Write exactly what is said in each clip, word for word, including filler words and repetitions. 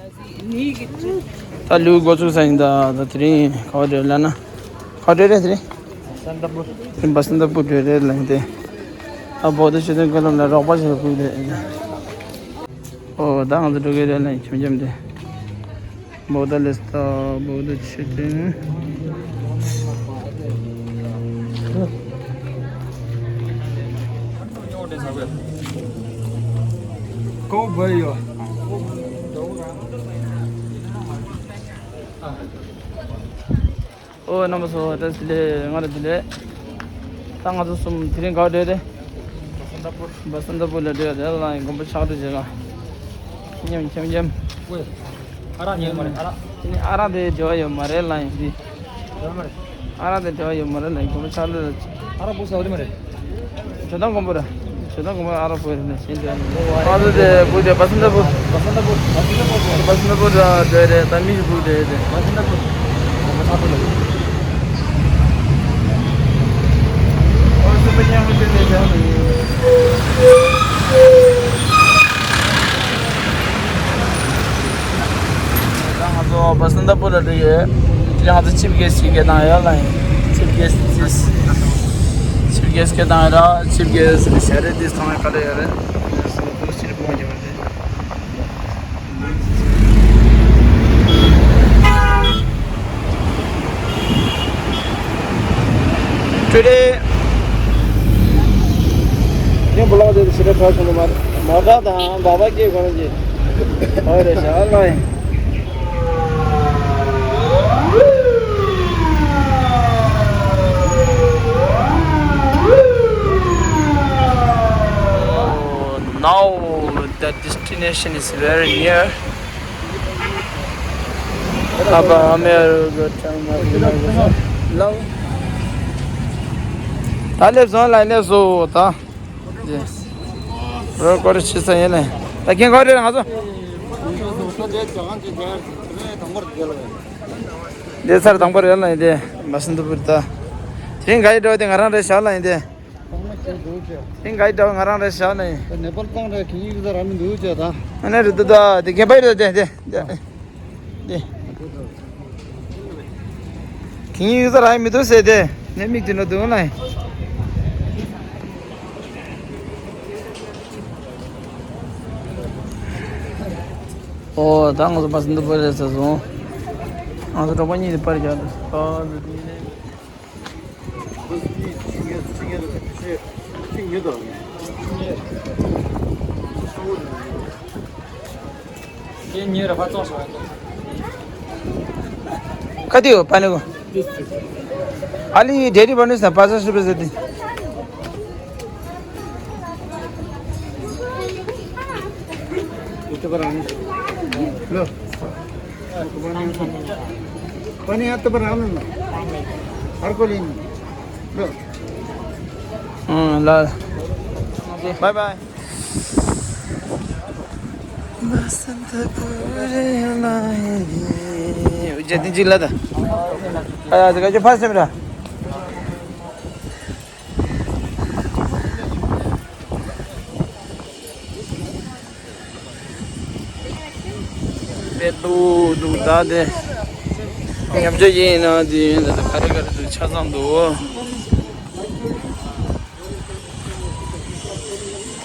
ད་ལུས་འགོ་ཚུགས་ས་ཡིན། ད་ད་དེ་རིང་ག་བ་འགྲོ་ལབ་ན། ག་བ་འགྲོ་རེད་དེ་རིང་། དེ་རིང་བ་སན་ཏ་པུར་འགྲོ་རེད་ལབ་ཡིན་ཏེ། ཨ་བོ་ད་ཤེས་དོན་སྐལ་ལམ་ལ་རོགས་པ་ཞིག་ལ་ཕུལ་ཏེ། ཨོ་ད་ང་ཚོ་འགྲོ་གི་རེད་ལབ་ཡིན་ཁྱིམ་ཁྱིམ་དེ། བོ་ད་ལེ་སྟ་བོ་ད་ཆེ་དེ། ཨོ་རྣམ་པ་ཚོ་བཀྲ་ཤིས་བདེ་ལེགས། ང་རང་བདེ་ལེགས། ད་ང་ཚོ་གསུམ་དེ་རིང་ག་བ་འགྲོ་རེད། བ་སན་ཏ་པུར་ལ་འགྲོ་རེད་ལབ་ཡིན། དགོན་པ་ཕྱག་བྲིས་བྱེད་ག་ཁྱིམ་མཁྱེན་མཁྱེན། ཨ་རག་ཉལ་མ་རེད། ཨ་རག་དེ་འབྲེལ་བ་ཡོད་མ་རེད་ལབ་ཡིན་འདི། ཨ་རག་དེ་འབྲེལ་བ་ཡོད་མ་རེད་ལབ་ཡིན། དགོན་པ་ཕྱག་བྲིས། ཨ་རག་བུ་ས་འོ་དེ་མ་རེད། ཇོ་དང་དགོན་པ་རེད། ཇོ་དང་དགོན་པ་ཨ་རག་བུ་རེད་ལབ་ཡིན་འདི། ང་ཚོ་དེ་བུ་དེ་བ་སན་ཏ་པུར། བ་སན་ཏ་པུར། བ་སན་ཏ་པུར་ལ་འགྲོ་རེད། ད་མི་ཞིག་བུ་དེ་དེ་བ་སན་ཏ་པུར། ང་ཚོ་བ་སན་ཏ་པུར་ལ་འགྲོ་ཡོད། དེ་ང་ཚོ་ཆིབ་གེ་སི་གེ་དང་ཡོད་ལ་ཡིན། ཆིབ་གེ་སི་ཆིབ་གེ་སི་གེ་དང་ཡོད་ར། ཆིབ་གེ་སི་ཞལ་རས་དེ་ཚང་མ་ག་རེ་ཡོད་རེད། སོ་སོ་ཕྱིར་སྤོང་རྒྱབ་རེད། Today, ཁྱེད་བུ་ལགས་དེ་ཕྱི་དྲོ་ཁ་བྱུང་ནས་མ་མ་དགའ་དང་བ་བ་སྐྱེས་གོ་ནས་ཀྱི། ཨོ་རེད་ཤག་ཨ་ལོ། Now the destination is very near. ད་སླེབས་སོང་ལ་སླེབས་སོང་ད། རོགས་སྐོར་བྱེད་ས་ཡིན་ལ། ད་ཁྱེད་ག་རེ་ང་ཚོ། འདི་ཚར་དང་པོ་རེད་ལ་ཡིན་ཏེ། བ་སན་ཏ་པུར་ད། དེ་རིང་ག་ཡི་འགྲོ་དེ་ང་རང་རེད་ཤག་ལ་ཡིན་ཏེ། ཚང་མ་ཁྱེད་འདུག་ཅེ། ཨིན་ག་ཡི་འདྲ་བ་ང་རང་རེད་བཞག་ནས། ནེ་པལ་གཏོང་རེད་གིན་ཡིག་ཚང་ར་མི་འདུག་ཅེ་ད། ཨ་ནེ་རེད་འདུག་ད་དེ་རྒན་པ་ཡི་རེད་དེ་དེ་དེ། དེ། གིན་ཡིག་ཚང་ར་མི་འདུག་ཟེར་དེ། ནེ་མིག་དེ་ནོ་འདུག་ན། ཨོ་ད་ང་ཚོ་བ་སན་ཏ་པུར་རེད་ཟེར་སོང་། ང་ཚོ་གྲོགས་པོ་གཉིས་དེ་པར་རྒྱག་འདུག་ཨོ་འདུག་དེ་ནས། ཁ་དེ་ཡོད་པ་ནི་གོ། ཨ་ལི་ཌེ་རི་བ་ནི་སམ་པ་ས་ཤི་པ་ཟེར་ཏེ། ཡུ་ཊུབ་པར་ཨང་། ལོ། पानी यहाँ तो बराबर ना। हर को लेनी। लो। ལ། बाय बाय। དཔེ་སྡུག་སྡུག་ད་དེ། ཉམས་ཆག་ཡིན་ན་དེ་ཡིན་ད་ག་རེ་ག་རེ་འདུག་ཆ་ཚང་འདུག་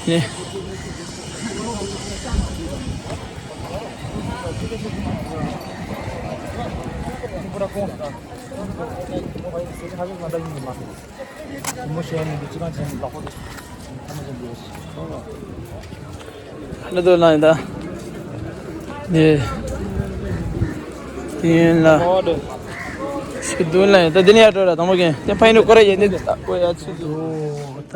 ནི། ཧ་ལ་དོ་ལ་ཡིན་ད། ནི། དེ་ཡིན་ལ། ཤི་དུ་ལ་ཡིན་ད་དེ་ནི་ཡ་འགྲོ་ལ་དང་པོ་གིན་དེ་ཕ་ཡིན་ནི་ཀོ་ར་ཡིན་ནི་ད་ཀོ་ཡ་ཆུ་དུ་ད།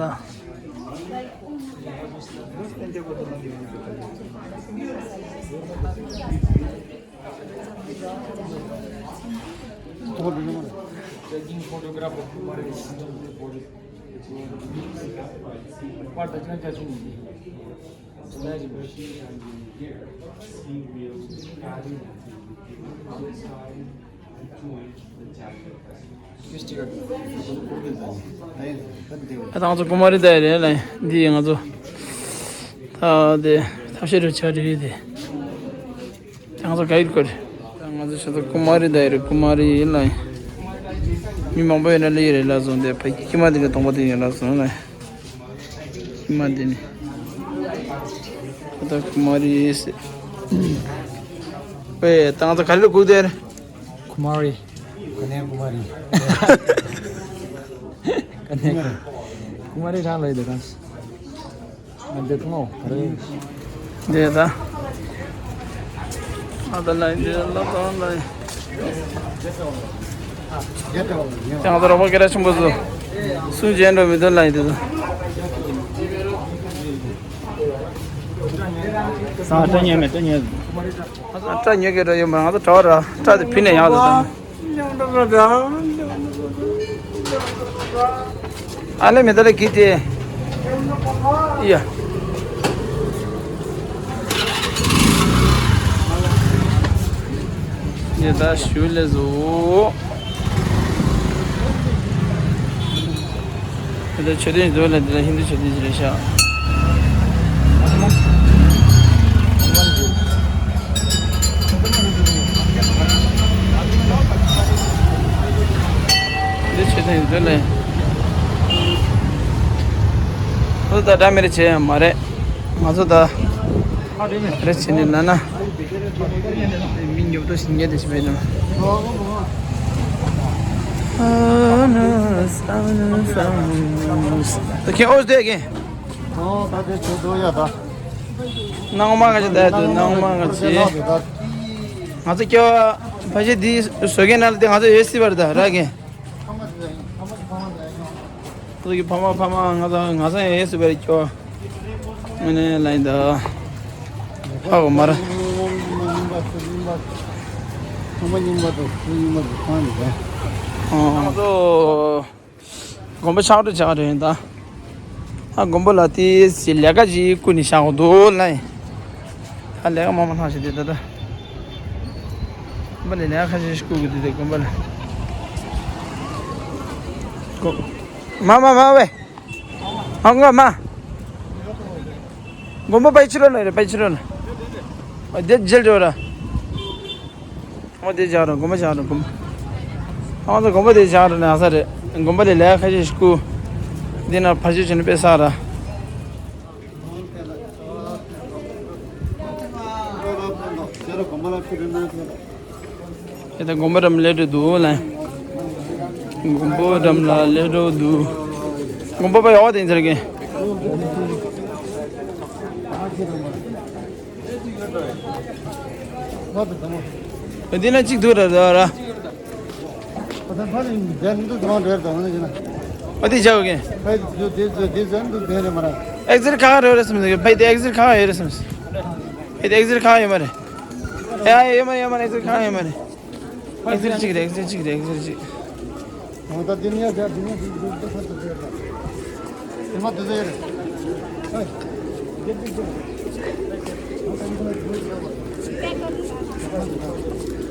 ད་ང་ཚོ་ཀུ་མ་རི་ད་རེད་ལ་འདི་ང་ཚོ་ད་དེ་ཐབས་ཤེས་རུ་ཆ་རེད་དེ། ད་ ང་ཚོ་ག་ཡིར་ཀོ་རེད། ད་ང་ཚོ་ཤ་ཚ་ཀུ་མ་རི་ད་ཡིར་ཀུ་མ་རི་ཡིན་ལ། མི་མང་པོ་ཡོད་ན་ལི་ཡི་རེད་ལ་སོང་དེ་ཕ་ཁྱི་མ་དེ་ནས་གདོང་པ་དེ་ཡིན་ལ་སོང་ལ། ཁྱི་མ་དེ་ནས། ད་ཀུ་མ་རི་ཡིན་སེ། ཨེ་ད་ང་ཚོ་ག་ལེར་སྒུག་དེ་རེད། ཀུ་མ་རི། ག་ནས་ཀུ་མ་རི། ག་ནས་ཀུ་མ་རི་རང་ལ་ཡོད་དེ་རང་། འདི་ཐུང་ངོ་རེད། འདི་ད། ཨ་ད་ལ་འདི་ལ་ད་ལ། ཡང་ད་རོགས་པ་སྐད་གྲགས་ཆེན་པོ་བཟོ། སུན་ཅན་འགྲོ་མི་འདུག་ལ་འདི་ད། ས་སྐྲ་ཉེ་མེད་སྐྲ་ཉེ། ཨ་སྐྲ་ཉེ་གི་འགྲོ་ཡོད་མ་ང་ཚོ་གྲྭ་བ་ར་སྐྲ་དེ་ཕི་ནས་ཡང་དུ་བཏང་། ཨ་ལེ་མེ་ཏ་ལེ་ཀི་ཏེ། ཡ། ཡ་ད་ཞུ་ལེ་བཟོ། དེ་ལ་མཆོད་རྟེན་འདུག་ལ་དེ་ལ་ཧིན་དུ་མཆོད་རྟེན་ཞིག་རེད་ཤག་འདི་མཆོད་རྟེན་འདུག་ལ། ཁོ་ད་འདྲ་མི་རེད་བྱས་ཡང་མ་རེད། ང་ཚོ་ད་རེ་བྱས་ནས་ན་ན། མི་ཉོབ་ཏོ་ཞིག་ཉལ་དེ་ཞིག་མེད་ནམ། ད་ཁྱེད་ཨོ་སྡེ་གན། ཨོ་ད་དེ་ཚོ་དོ་ཡ་ད། ནང་མ་ག་ཅི་ད་དུ་ནང་མ་ག་ཅི། ང་ཚོ་སྐྱོ་བ་ཕ་ཤི་འདི་བཟོ་མཁན་ན་ལ་དེ་ང་ཚོ་ཡོད་སྲིད་པར་ད་ར་གན། ཁོ་གི་ཕ་མ་ཕ་མ་ང་ཚང་ང་ཚང་ཡང་ཡིན་སྲིད་པ་རེད་ཁྱོ། ངས་ནས་ལ་ཡིན་ད། ཧ་གོ་མ་ར། ཨང་། དགོན་པ་ཆགས་འགྲོ་ཆགས་འགྲོ་ཡིན་ད། ཨ་དགོན་པ་ལ་དེ་ལས་ཀ་ཅིག་བསྐུར་ནས་བཞག་དགོས་འདུག་ལ་ཡིན། ད་ལས་ཀ་མང་མང་ཐང་ཞིག་དེ་ད་ད། དགོན་པ་ལ་ལས་ཀ་ཁ་ཤས་ཤིག་བསྐུར་དགོས་འདུག་དེ་དགོན་པ་ལ། དགོན། མ་མ་མ་ཝེ། ཨ་ང་མ། དགོན་པ་པའི་ཕྱི་རོལ་ན་རེད་པའི་ཕྱི་རོལ་ན། ཨ་དེ་མཇལ་འགྲོ་ར། ཨོ་དེ་བཞག་ར་དགོན་པ་བཞག་ར་དགོན་པ། ཨོ་ད་དགོན་པ་དེ་བཞག་ར་ནས་ཨ་ས་རེད། དགོན་པ་ལས་ལས་ཁ་ཤས་ཤིག་བསྐུར། འདི་ན་ཕ་ཆོས་བྱས་ནས་དཔེ་ས་ར། དེ་ད་དགོན་པ་འགྲམ་སླེབས་འགྲོ་འདུག་ལ། དགོན་པ་འགྲམ་ལ་སླེབས་འགྲོ་འདུག་དགོན་པ་པ་ཡག་པོ་དེ་ཚར་གི། འདི་ན་གཅིག་འདུག་ར་ར་ར། ཨ་དེ་བྱ་བ་གི། ཨེག་ཟིཊ་ག་རེ་རེད་སམ་ཟེར་གི། ཕ་དེ་ཨེག་ཟིཊ་ག་ཡོད་རེད་སམ་ཟེར། ཕ་དེ་ཨེག་ཟིཊ་ག་ཡོད་མ་རེད། ཨེ་ཨ་ཡོད་མ་རེད་ཡོད་མ་རེད། ཨེག་ཟིཊ་ག་ཡོད་མ་རེད། ཨེག་ཟིཊ་གཅིག་རེད། ཨེག་ཟིཊ་གཅིག་རེད། ཨེག་ཟིཊ་གཅིག་ད་དེ་ནས་ཡར་དེ་ནས་དེ་དེ་ཕར་དུ་ཟེར་ད། དེ་མ་དེ་ཟེར།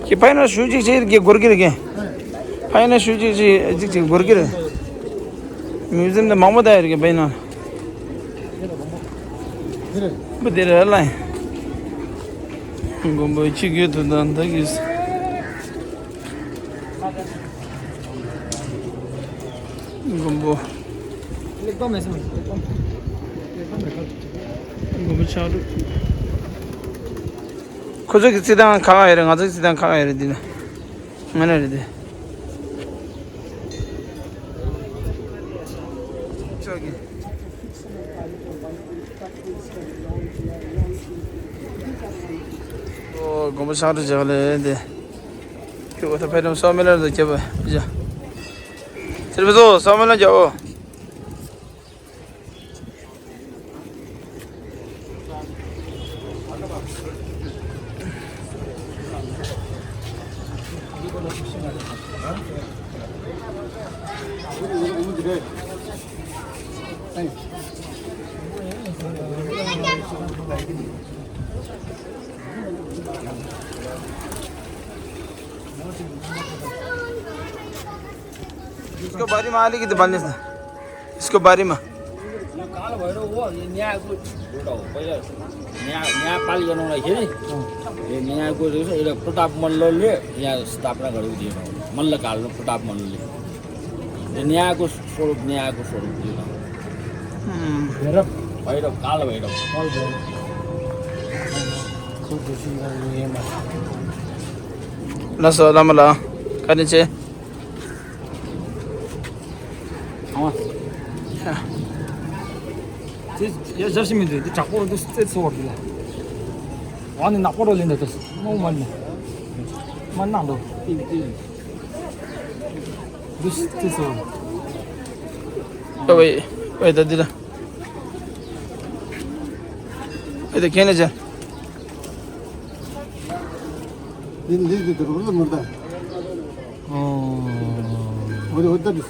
ཁྱེད་ཕ་ཡིན་ན་ཞུ་གཅིག་བྱེད་ཀྱི་སྒོར་གྱི་རེད་ཀྱི། ཕ་ཡིན་ན་ཞུ་གཅིག་བྱེད་གཅིག་གཅིག་སྒོར་གྱི་རེད། མིའུ་ཛིམ་དེ་མང་པོ་ད་ཡོད་རེད་ཀྱི་ཕ་ཡིན་ན། འབུ་དེ་རེད་ལ། མགོན་པོ་ཆུ་རྒྱུད་དུ་དང་ད་གིས། མགོན་པོ། མགོན་པོ་ཆགས་འདུག་ཁོ་ཚོ་གི་རྩིས་ཐང་ཁག་ཡོད་རེད། ང་ཚོ་གི་རྩིས་ཐང་ཁག་ཡོད་རེད་འདི་ལ། ང་ན་རེད་དེ། ཨོ་དགོན་པ་ཆགས་འགྲོ་བྱས་པ་ལས་དེ། ཁྱོད་ད་ཕེབས་རིམ་སོག་མེ་ལར་དུ་ཁྱབ་པ་བྱ། ཚེ་རིང་ཚོ་སོག་མེ་ལར་རྒྱག་ཨོ། इसको बारी में आली की तो बांधने से। इसको बारी में। पहिलो ऊ यहाँ आएको, पहिलो यहाँ, यहाँ पालि गर्नुलाई खेरी। ए, यहाँ आएको रहेछ, एउटा प्रताप मल्लले यहाँ स्थापना गरेको थियो। मल्लकालमा प्रताप मल्लले। ए, यहाँ आएको स्वरूप, यहाँ आएको स्वरूप थियो। भैरव। भैरव, काल भैरव। काल भैरव। ल, सो, ल, म, ल। काटिन्छ। དེ་ཡ་ཞར་ཞིག་མི་འདུག་དེ་དྲག་པོ་འདུག་རྩེ་ཚོ་བར་འདུག་ལ། ཝང་ནི་ནག་པོ་རོ་ལེན་ད་དུ་མོ་མ་ནི་མ་ནག་འདུག་འདུག་རྩེ་ཚོ་བར། ཨོ་ཝེ་ཨོ་ད་འདི་ལ་ཨོ་ད་ཁྱེད་ལ་ཅན། འདི་འདི་འདི་འདི་རོ་ལ་མི་ད། ཨོ། འོ་འོ་ད་འདི།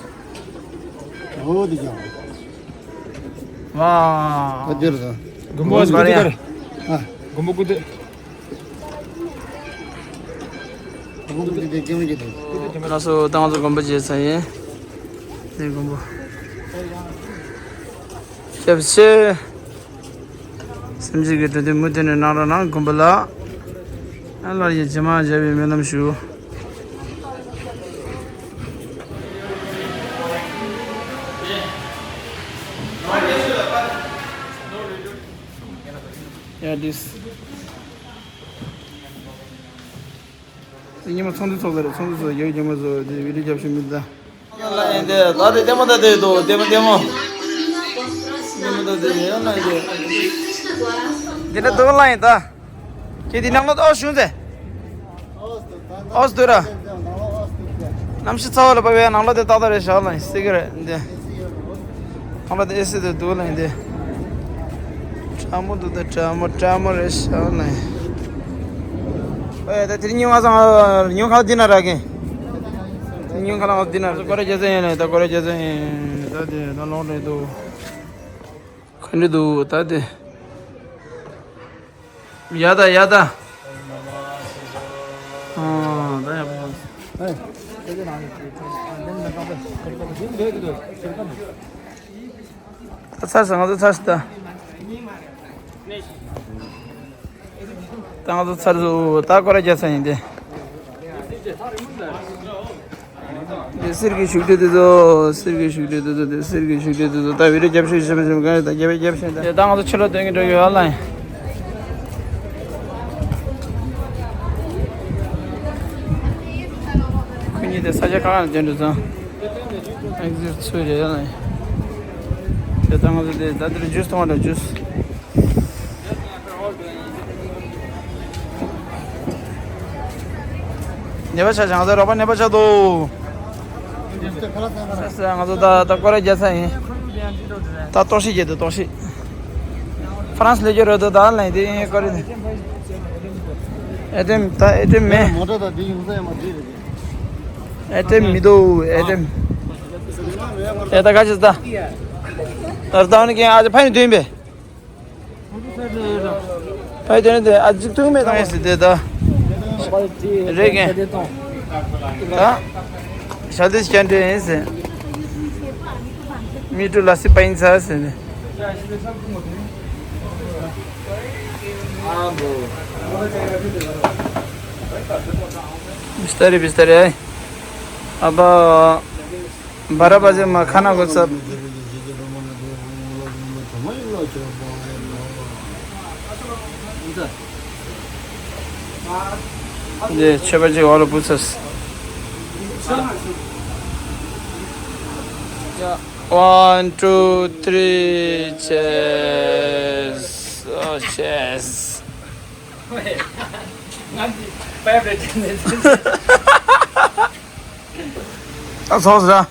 འོ་འདི་ཀྱང་། ཝ། ཨ་འདིར་ད། མགོན་པོ་ཨ་ཟེར་ག་རེ་ཡ། ཨ། མགོན་པོ་སྐུ་དེ། མགོན་པོ་སྐུ་དེ་སྐྱེ་མི་སྐྱེ་དེ། ལགས་སོ། ད་ང་ཚོ་དགོན་པ་མཇལ་ཚར་ཡིན། འདི་དགོན་པ། སྐྱབས་ཆེ། སེམས་ཅན་གྱི་དོན་དུ་མུ་མཐུད་ནས་གནང་རོགས་གནང་། མགོན་པོ་ལགས། ཨ་ལགས་ཀྱིས་རྗེས་མ་མཇལ་བའི་སྨོན་ལམ་ཞུ། ཡ་དིས། ཉི་མ་ཚོགས་འདུ་ཚོགས་ཟེར་ཚོགས་འདུ་ཚོགས་ཡོད་ཉི་མ་བཟོ་དེ་བི་ཌི་ཡོ་རྒྱབ་ཤིག་མི་ད། ཡང་ལ་ཡིན་ཏེ་ད་དེ་ལྟད་མོ་ད་དེ་དུ་ལྟད་མོ་ལྟད་མོ། ལྟད་མོ་ད་དེ་ཡང་ལ་ཡིན་ཏེ། འདི་ནི་དུ་ལ་ཡིན་ད། ཁྱེད་དེ་ནང་ལོགས་ཨོ་བྱུང་ཟེ། ཨོ་སྟོད་ར། གནམ་གཤིས་ཚ་བ་ལ་བབས་པའི་ནང་ལོགས་དེ་ཏག་ཏག་རེད་ཤག་ལ་ཡིན་སྲིད་གི་རེད་འདི། ཁང་པ་དེ་ཨེ་སི་དེ་འདུག་ལ་ཡིན་ཏེ། ཁྲ་མོ་འདུག་དེ་ཁྲ་མོ་ཁྲ་མོ་རེད་ཤག་ལ་ཡིན། ཨེ་ད་དེ་ཉིན་ང་ཚང་ཉུང་ཁ་འདི་ན་ར་གིན། དེ་ཉིན་ཁ་ལ་ང་འདི་ན་ར་ཀོ་རེ་རྒྱལ་ས་ཡིན་ལ་ཡིན་ད་ཀོ་རེ་རྒྱལ་ས་ཡིན་ད་དེ་ད་ལོང་རེད་འདུག་ག་འདྲ་འདུག་ད་དེ། ཡ་ད་ཡ་ད། ཨ་ད་ཡ་པོ། ད་ཚར་སོང་། ང་ཚོ་ཚར་སོང་ད། ད་ང་ཚོ་ཚར་སོང་། ད་ཀོ་ར་རྒྱག་ས་ཡིན་ཏེ། འདི་གསེར་གྱི་བཞུགས་ཁྲི་དེ་ཚོ། གསེར་གྱི་བཞུགས་ཁྲི་དེ་ཚོ། འདི་གསེར་གྱི་བཞུགས་ཁྲི་དེ་ཚོ། ད་བི་ཌི་ཡོ་རྒྱབ་ཤིག་བྱེད་མི་བྱེད་མི་གང་ཡོད་ད་རྒྱབ་རྒྱབ་ཤིག་ད། དེ་ད་ང་ཚོ་ཕྱི་ལོགས་སྟོན་གྱི་འགྲོ་གི་ཡོད་ལ། ཁོ་གཉིས་དེ་ས་ཆ་གང་ལ་སྟོན་འགྲོ་ཙང་། ཨེག་ཟིཊ་ཚུར་རེད་ལ། དེ་ད་ང་ཚོ་དེ་ད་དེར་ཇུས་འཐུང་བ་ལ་ཇུས། ནད་པ་ཆགས་ཤག་ང་ཚོ་རོགས་པ་ནད་པ་ཆགས་འདུག་ས་ས་ང་ཚོ་ད་ད་ཀོ་ར་རྒྱག་ས་ཡིན། ད་ལྟོགས་ཤི་རྒྱག་འདུག་ལྟོགས་ཤི། ཧྥ་རན་སི་ལས་རྒྱུ་རེད་འདུག་ད་ལན་དེ་ཡིན་ཀོ་རེ། ཨེ་ཏེམ་ད་ཨེ་ཏེམ་མེད། མོ་ཊ་ད་དེ་ཡིན་ས་ཡ་མ་དེ་རེད། ཨེ་ཏེམ་མི་འདུག་ཨེ་ཏེམ། ཨེ་ད་ག་ཅི་ད། ད་ད་ནི་ཀྱང་ཨ་ཅེ་ཕ་ཡུལ་དུ་ཡིན་པས། ཕ་ཡུལ་དེ་ནི་དེ་ཨ་ཅིག་ཐུག་མེད་དང་ངས་སི་དེ་ད། རེད་ཀྱང་། ད། ཞལ་དེ་སྐྱ་འདྲེ་ཡིན་ཟེར། མི་ཏུ་ལ་སི་པ་ཡིན་ས་ཟེར་ནས། བི་སྟ་རེ་བི་སྟ་རེ། ཨ་ཕ། བ་ར་པ་ཟེར་མ་ཁ་ན་གོ་ཚབ། འདི་མཆོད་པ་ཅིག་འོག་ལ་ཕུལ་ཚར། One, two, three, cheers. Oh, cheers. ད་ཚོགས་ཟེར།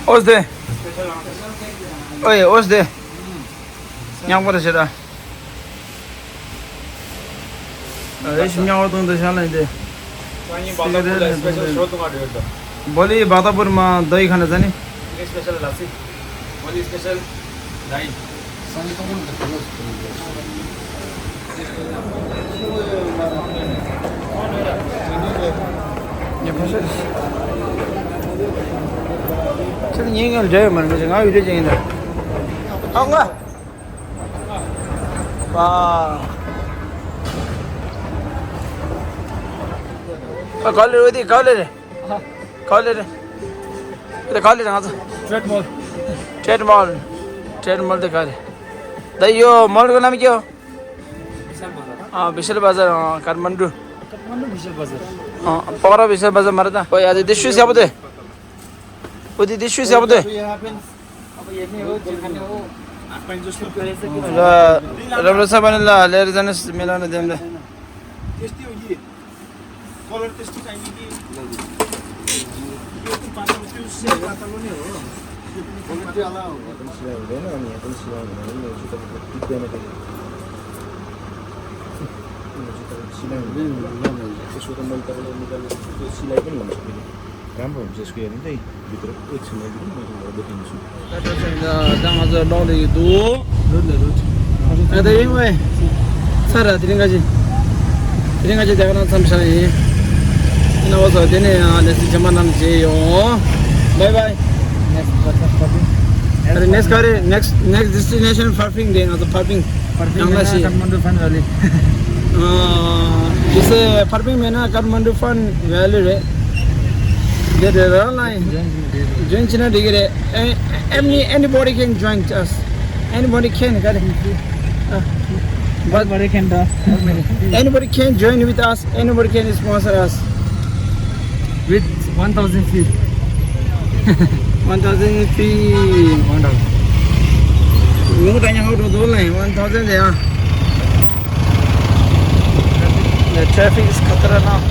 ཨོ་སྟེ། ཨོ་ཡེ་ཨོ་སྟེ། ཉག་པོ་རེ་ཞེ་དྲག་ཨེ་ཤི་ཉག་པོ་གཏོང་དུ་ཤ་ལེན་ཏེ། बोली बातापुर में दही खाना जाने। स्पेशल लस्सी। बोली स्पेशल दही। ཁྱེད་ཉིན་ངལ་འདྲ་ཡོད་མ་རེད། ང་ཡུལ་གྲྭ་ཅན་ཡིན་ད། ཨ་ང་། ཨ། ཨ་ག་ལེ་རེད། འོ་དེ་ག་ལེ་རེད། ག་ལེ་རེད། འོ་དེ་ག་ལེ་རེད། ང་ཚོ་Trade Mall. Trade Mall. Trade Mall དེ་ག་རེད། ད་ཡོ་མོལ་གི་ནམ་ཀྱོ། ཨ་བི་ཤལ་བ་ཛར། ཨ་ཀ་ཐ་མན་ཌུ། ཀ་ཐ་མན་ཌུ་བི་ཤལ་བ་ཛར། ཨ་པོ་ཁ་ར་བི་ཤལ་བ་ཛར་མ་རེད་ད། ཨོ་ཡ་དེ་དེ་ཤུ་ཡག་པོ་དེ། ཨོ་དེ་དེ་ཤུ་ཡག་པོ་དེ། र रमरसा पनि ल लिएर जानुहोस्, मिलाउन दिउँला। Color test चाहिए कि? यो त पातलो, त्यो सेट पातलो नै हो। Quality अलग हो। पनि सिलाइ हुँदैन, अनि यहाँ पनि सिलाइ हुँदैन, यो जुत्ता टिक्दैन फेरि। यो जुत्ता सिलाइ हुँदैन। त्यसको त मैले तपाईँलाई निकाल्नु, त्यो सिलाइ पनि हुन सक्दैन। राम्रो हुन्छ यसको हेर्नु चाहिँ भित्र एकछिन आइदिनु, म तपाईँलाई देखाइदिन्छु। ད་ང་ཚོ་ལོག་ལ་ཡོད་འདུག་ལོག་ལ་ལོག་ཨ་ད་ཡིན་ཝེ། ས་ར་དེ་རིང་ག་ཅི། དེ་རིང་ག་ཅི་དེ་ག་ནང་མཚམས་བཞག་ཡིན། ཡིན་ན་བ་ཚོ་དེ་ནས་ཨ་ལེ་སི་ཇ་མ་ནམ་བྱེད་ཡོང་། Bye bye. Next next ག་རེ། next next destination Pharping དེ་ང་ཚོ་Pharping. Pharping ཡང་ན་ཤི། Kathmandu Fun Valley. ཨ། དེ་སེ་Pharping མེད་ན་Kathmandu Fun Valley རེད། དེ་རེད་རང་ལ་ཡིན། Join བྱེད་ན་འགྲིག་གི་རེད། Any anybody can join us. Anybody can ག་རེ། But anybody can join with us. Anybody can sponsor us. With one thousand fee. One thousand fee. One thousand. One thousand. The traffic is खतरनाक.